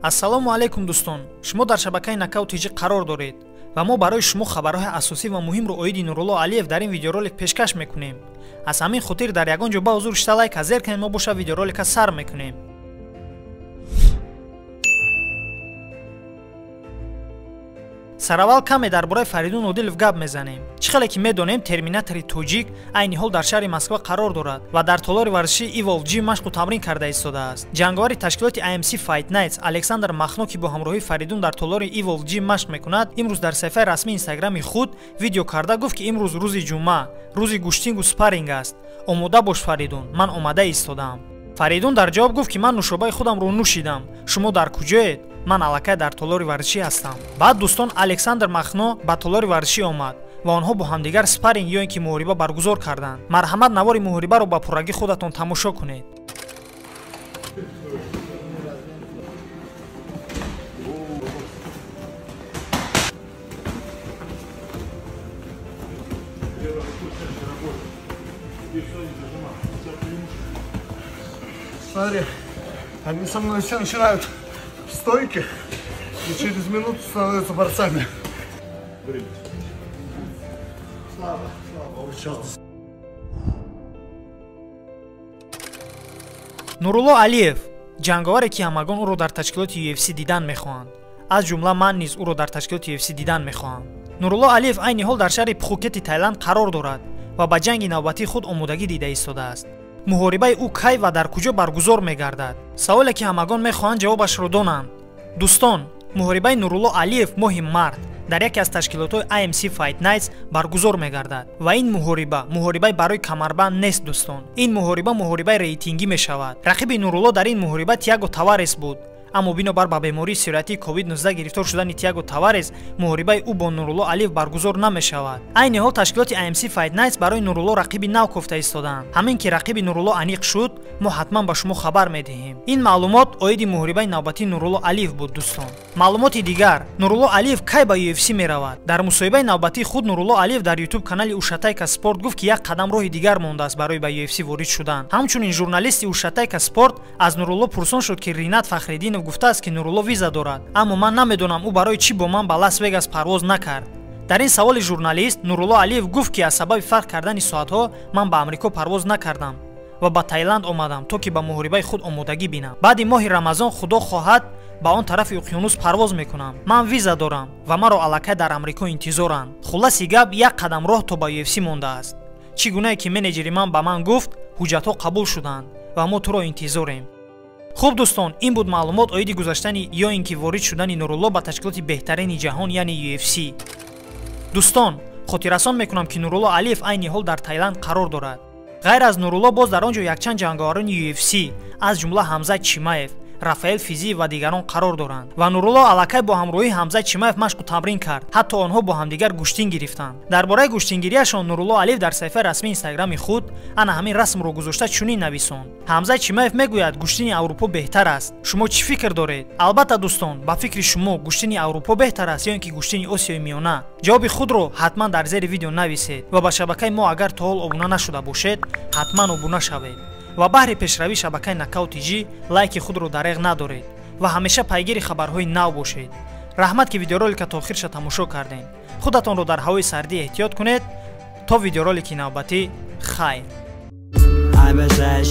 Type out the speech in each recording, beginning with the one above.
Ассалому алайкум дӯстон, шумо дар шабакаи Нокаут ТЖ қарор доред ва мо барои шумо хабарҳои асосӣ ва муҳимро оиди Нурулло Алиев дар ин видеоролик пешкаш мекунем. Аз ҳамин хотир дар ягон ҷо ба ҳузур шита лайка зер кунед, мо боша видеоролика сар мекунем. Сараввал каме дар бораи Фаридун Одилов гап мезанем. Чӣ хеле ки медонем, терминатори тоҷик айни ҳол дар шаҳри Москва қарор дорад ва дар толори варзишии Evolve Gym машқу тамрин карда истодааст. Ҷанговари ташкилоти IMC Fight Nights Александр Махно, ки бо ҳамроҳии Фаридун дар толори Evolve Gym машқ мекунад, имрӯз дар саҳифаи расмии инстаграми худ видео карда гуфт, ки имрӯз рӯзи ҷумъа, рӯзи гӯштингу спарринг аст. Омода бош Фаридун, ман омода истодаам. Фаридун дар ҷавоб гуфт, ки ман нӯшобаи худамро нӯшидам. Шумо дар куҷоед? Ман аллакай дар толори варзишӣ ҳастам. Баъд дӯстон Александр Махно ба толори варзишӣ омад ва онҳо бо ҳамдигар спарринг ё ин ки муҳориба баргузор карданд. Марҳамат, навори муҳорибаро ба пуррагӣ худатон тамошо кунед. Смотри, они со мной все начинают в стойке и через минуту становятся борцами. Слава, слава. Нурулло Алиев, ҷанговаре ки ҳамагон ӯро дар ташкилоти UFC дидан мехоҳанд. Аз ҷумла ман низ ӯро дар ташкилоти UFC дидан мехоҳам. Нурулло Алиев айни ҳол дар шаҳри Пхукети Тайланд қарор дорад ва ба ҷанги навбатии худ омодагӣ дида истодааст. Муҳорибаи ӯ кай ва дар куҷо баргузор мегардад? Саволе ки ҳамагон мехоҳанд ҷавобашро донанд. Дӯстон, муҳорибаи Нурулло Алиев моҳи март дар яке аз ташкилотҳои IMC Fight Nights баргузор мегардад ва ин муҳориба муҳорибаи барои камарбанд нест дӯстон. Ин муҳориба муҳорибаи рейтингӣ мешавад. Рақиби Нурулло дар ин муҳориба Тиаго Таварес буд, аммо бинобар ба бемории сироятии COVID-19 гирифтор шудани Тиаго Таварес муҳорибаи ӯ бо Нурулло Алиев баргузор намешавад. Айни ҳол ташкилоти IMC Fight Nights барои Нурулло рақиби нав кофта истодаанд. Ҳамин ки рақиби Нурулло аниқ шуд, мо ҳатман ба шумо хабар медиҳем. Ин маълумот оиди муҳорибаи навбатии Нурулло Алиев буд дӯстон. Маълумоти дигар: Нурулло Алиев кай ба UFC меравад? Дар мусоҳибаи навбатии худ Нурулло Алиев дар YouTube канали Ушатайка Спорт гуфт, ки як қадам роҳи дигар мондааст барои ба UFC ворид шудан. Ҳамчунин журналисти Ушатайка Спорт аз Нурулло пурсон шуд, ки Ринат Фахриддинов гуфтааст, ки Нурулло виза дорад, аммо ман намедонам ӯ барои чӣ бо ман ба Лас Вегас парвоз накард. Дар ин саволи журналист Нурулло Алиев гуфт, ки аз сабаби фарқ кардани соатҳо ман ба Амрико парвоз накардам ва ба Таиланд омадам, то ки ба муҳорибаи худ омодагӣ бинам. Баъди моҳи Рамазон Худо хоҳад ба он тарафи уқёнус парвоз мекунам. Ман виза дорам ва маро аллакай дар Амрико интизоранд. Хулласи гап, як қадам роҳ то ба UFC мондааст. Чӣ гунае ки менеҷери ман ба ман гуфт, ҳуҷҷатҳо қабул шуданд ва мо туро интизорем. Хуб дӯстон, ин буд маълумот оиди гузаштани ё ин ки ворид шудани Нурулло ба ташкилоти беҳтарини ҷаҳон, яъне UFC. Дӯстон, хотиррасон мекунам, ки Нурулло Алиев айни ҳол дар Таиланд қарор дорад. Ғайр аз Нурулло боз дар он ҷо якчанд ҷанговарони UFC, аз ҷумла Ҳамзат Чимаев, Рафаэл Физиев ва дигарон қарор доранд. Ва Нурулло аллакай бо ҳамроҳии Ҳамзат Чимаев машқу тамрин кард. Ҳатто онҳо бо ҳамдигар гӯштин гирифтанд. Дар бораи гӯштингириашон Нурулло Алиев дар саҳифаи расмии инстаграми худ ана ҳамин расмро гузошта чунин нависонд: Ҳамзат Чимаев мегӯяд, гӯштини Аврупо беҳтар аст. Шумо чӣ фикр доред? Албатта дӯстон, ба фикри шумо гӯштини Аврупо беҳтар аст ё ин ки гӯштини Осиёи Миёна? Ҷавоби худро ҳатман дар зери видео нависед ва ба шабакаи мо агар то ҳол обуна нашуда бошед, ҳатман обуна шавед. Ва баҳри пешравии шабакаи Нокаут ТЖ лайки худро дареғ надоред ва ҳамеша пайгири хабарҳои нав бошед. Раҳмат, ки видеоролика то охирша тамошо кардем. Худатонро дар ҳавои сардӣ эҳтиёт кунед. То видеоролики навбатӣ, хайр. Ай бешай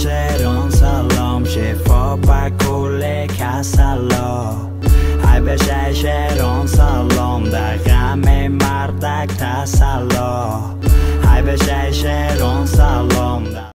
шерон салом, дар ғами мардак тасалло.